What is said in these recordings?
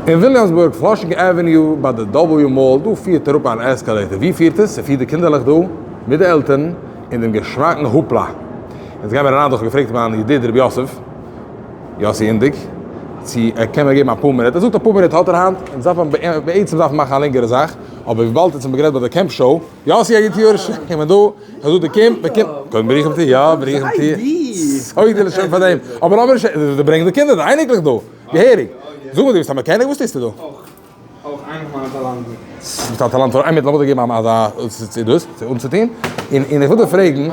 אין וויליאמסבורג, Flushing Avenue, ביי די W Mall, דא פירט אראפ אן escalator. ווי פירט עס? ס'פירט די קינדערלעך דא, מיט די עלטערן, אין דעם געשמאקן Hoopla. יעצט גיימיר אריין דא, כ'האב געפרעגט מיין ידיד ר' יוסף, יאסי אינדיג, צו ער קען מיר געבן אפאר מינוט. ער זאגט אפאר מינוט האט ער היינט, אונז דארף מען בעצם דארף מען מאכן א לענגערע זאך, אבער וויבאלד אונז האבן גערעדט ביי די camp show, יאסי א גוט יאר, איך בין דא, איך זאג דיר קום, מען קומט, קודם ברוכים תהיו, יא ברוכים תהיו, אוי די לשון פאר דעם, אבער לאמיר נישט, דו ברענגסט די קינדער, די אייניקלעך דא, געהעריג, זאג מיר דו ביסט א mechanic, וואס טוסטו דא? אויך, אויך איינע פון מיינע טאלאנטן. ביסט א טאלאנט, איין מינוט לאמיר דיר געבן אזא דאס אנצוטון, און איך וויל דיר פרעגן,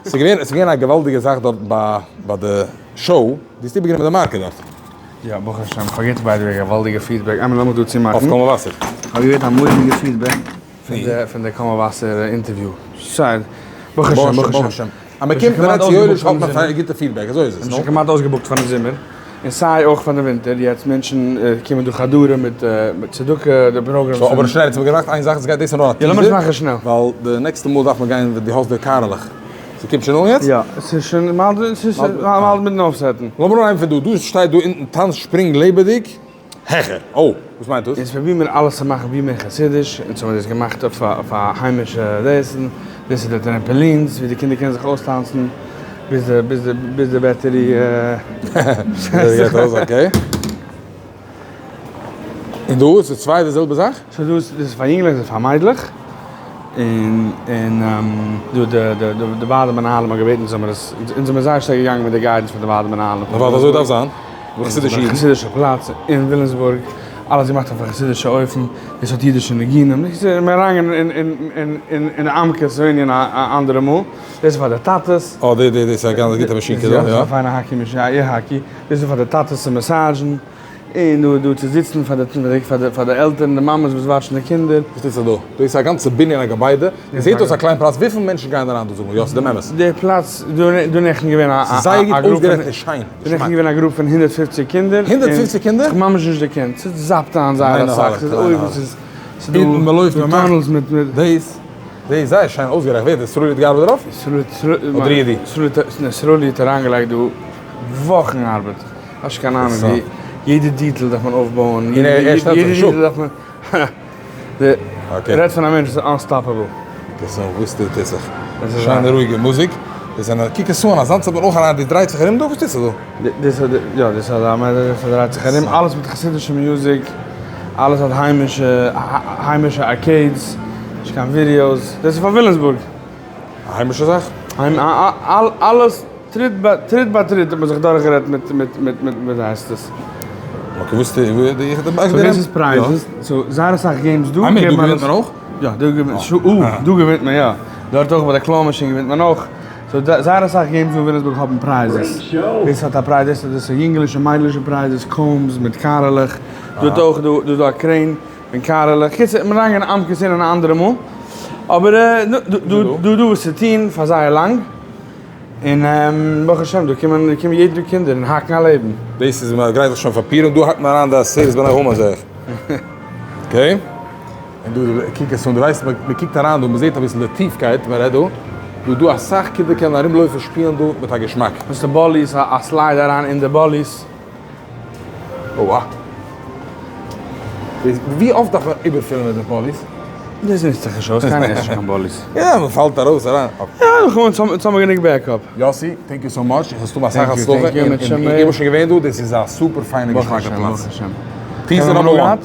ס'איז געווען, ס'איז געווען א געוואלדיגע זאך דארט ביי ביי די show, דו האסט איבערגענומען די market דארט. יא ברוך השם, כ'האב געהערט by the way געוואלדיגע feedback, איין מינוט לאמיך דא צומאכן. אויף קול מבשר. כ'האב געהערט א מורא'דיגע feedback. פון די קול מבשר interview. סיי, ברוך השם, ברוך השם. אז מען קומט רעדט צו יואליש האט מען פאר גוטע feedback, אזוי איז עס, נו. כמעט אויסגעבוקט פארן זומער, און סיי אויך פאר די ווינטער, יעצט מענטשן קומען דא חדרים מיט צדקה, די programs. so אבער שנעל, יעצט האב איך געמאכט איין זאך, עס גייט דאס איז נאר א teaser. יא לאמיר עס מאכן שנעל. ווייל די נעקסטע מאל דארף מען גיין ווען דו האסט די קארעלעך. ס'קומט שוין אן יעצט? יא, ס'איז שוין, מ'האלט מיטן אויפסעטן. לאמיר אנהייבן פון דא, דא שטייט דא אונטן טאנץ שפרינג לעבעדיג. העכער, אוי, וואס מיינט דאס? אונז פרובירן מיר אלעס צו מאכן ווי מער חסידיש, אונז האבן דאס געמאכט אויף א היימישע דאס, דאס איז די trampolines ווי די קינדער קענען זיך אויסטאנצן ביז די ביז די ביז די battery גייט אויס, okay. און דא איז די צוויי די זעלבע זאך? so דא איז דאס איז פאר יונגלעך דאס איז פאר מיידלעך, און און דא די די די ועד המנהלים האט געבעטן זאל מען עס, אונז זעמיר זייער שטארק געגאנגען מיט די guidance פון די ועד המנהלים. ווייל אזוי דארף זיין. חסידישע אידן. חסידישע פלאץ אין וויליאמסבורג, אלעס געמאכט אויף א חסידישע אופן, עס האט אידישע ניגונים, מיר אריינגיין אין עמקות הענין א אנדערע מאל, דאס איז פאר די טאטעס. אה די די דאס איז א גאנץ גוטע מאשינקע דא, יא. יא, א פיינע hockey מאשין, א air hockey, דאס איז פאר די טאטעס צו מאסאזשן, און דא דא צו זיצן פאר די פאר די עלטערן די מאמעס וואס וואטשן די קינדער. וואס טוט זיך דא? דא איז א גאנצע בנין א געביידע, עס זעט אויס א קליין פלאץ, וויפיל מענטשן גייען אריין דא זאג מיר, יא ס'איז דעם אמת. די פלאץ דא נעכטן געווען א ס'איז זייער גוט אויסגערעכנט און שיין. דא נעכטן געווען א group פון 150 קינדער. 150 קינדער? כ'האב ממש נישט דערקענט, ס'זאפט איין זייער אסאך, ס'איז אויבן, ס'איז דא tunnels מיט מיט. דאס איז זייער שיין אויסגערעכנט, ווער האט דאס? סרולי האט געארבעט דערויף? אדער אידי? סרולי האט אריינגעלייגט דא וואכן ארבעט, האסט נישט קיין אהנונג ווי יעדע detail דארף מען אויפבויען, יעדע detail דארף מען. רעדט פון א מענטש וואס איז unstoppable. דאס איז וואס דא טוט זיך. שיינע רואיגע מוזיק. דאס זענען קוק עס אן אזאנס האט מען אויך אריין דאס דרייט זיך ארום דא וואס טוט זיך דא? דאס איז יא דאס איז א מענטש וואס דרייט זיך ארום אלעס מיט חסידישע מוזיק אלעס האט היימישע היימישע arcades נישט קיין videos דאס איז פאר וויליאמסבורג. א היימישע זאך? אלעס טריט ביי טריט ביי טריט האט מען זיך דורכגערעדט מיט מיט מיט מיט ווי הייסט עס. okay וואס די די איך די so דאס איז prizes so זייער אסאך games דא איין מינוט דא געווינט מען אויך? יא דא געווינט אה דא געווינט מען יא דארט אויך ביי די claw machine געווינט מען אויך so זייער אסאך games דא אין וויליאמסבורג האבן prizes דאס האט א prize דאס איז יונגעלישע מיידלישע prizes combs מיט קארעלעך דא אויך דא איז דא א crane און קארעלעך קיצור מיר אריינגיין עמקות אין אן אנדערע מאל אבער דא דא וואס צו טון פאר זייער לאנג. און ברוך השם דא קומען קומען יעדן טאג קינדער און האקן א לעבן. דאס איז מען גרייט זיך שוין פאר פורים, דא האקט מען אריין די עשרת בני המן זעה איך. okay. און דא קוק עס אן, דו ווייסט מען קוקט אריין דא מען זעט אביסל די טיפקייט, מען רעדט דא, דא דא אסאך קינדער קענען ארום לויפן שפילן דא מיט א געשמאק. דאס איז באליס, א slide אריין אין די באליס. אוה. ווי אפט דארף מען איבערפילן מיט די באליס? דאס נוצט זיך נישט אויס, קיינער עסט נישט קיין באליס. יא, מען פאלט ארויס אריין. יא, אונז האבן גענוג backup. יאסי, thank you so much, איך האסט אסאך הצלחה, און איך בין שוין געווען דא, דאס איז א super פיינע געשמאקע פלאץ. teaser number one.